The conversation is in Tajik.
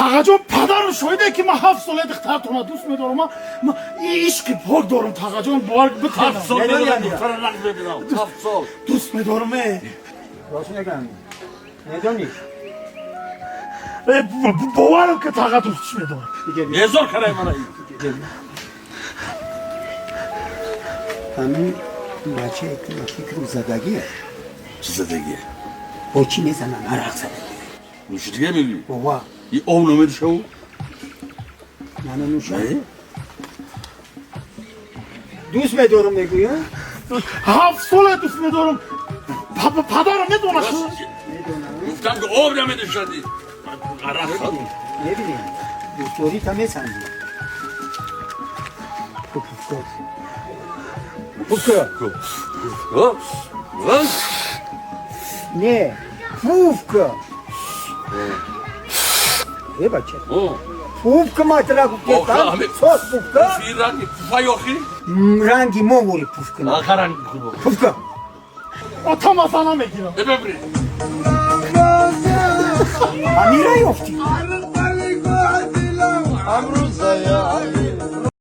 Тағаҷон, падару шоҳиде, ки ман 7 соле духтартона дӯст медорам. Ман ишқи пок дорам, тағаҷон, бовар. 7 сол. Медонӣ, медонам, Амира? Духтара нағз мебинам. 7 сол. Дӯст медорам, э. Рост мегам. Медонӣ? Боварам, ки таға, дӯстш медорам. Диге. Безор карай мана. Ҳамин бачае ки ба фикру задагие. Чӣ задагие? Бо чӣ мезанан? Арақ задагие. Нӯшидига мегӯӣ? Бова. И об намедушаву? Мана нӯша. Дӯст медорам мегӯя? 7 соле дӯст медорам, падарам медонад. Гуфтам, ки об намедушади. Арақ. Мебинем. Дӯстдорита месанҷӣ. Пуфка. Пуфка. Не, пуфка. Э, бача. Пуфка матра гуфтам. Сос пуфка. Ранги пуфа ёхи? Ранги мо вори пуфка. Ранги хуб. Пуфка. Ата, масала мегирам. Бибри. Амира ёфтӣ.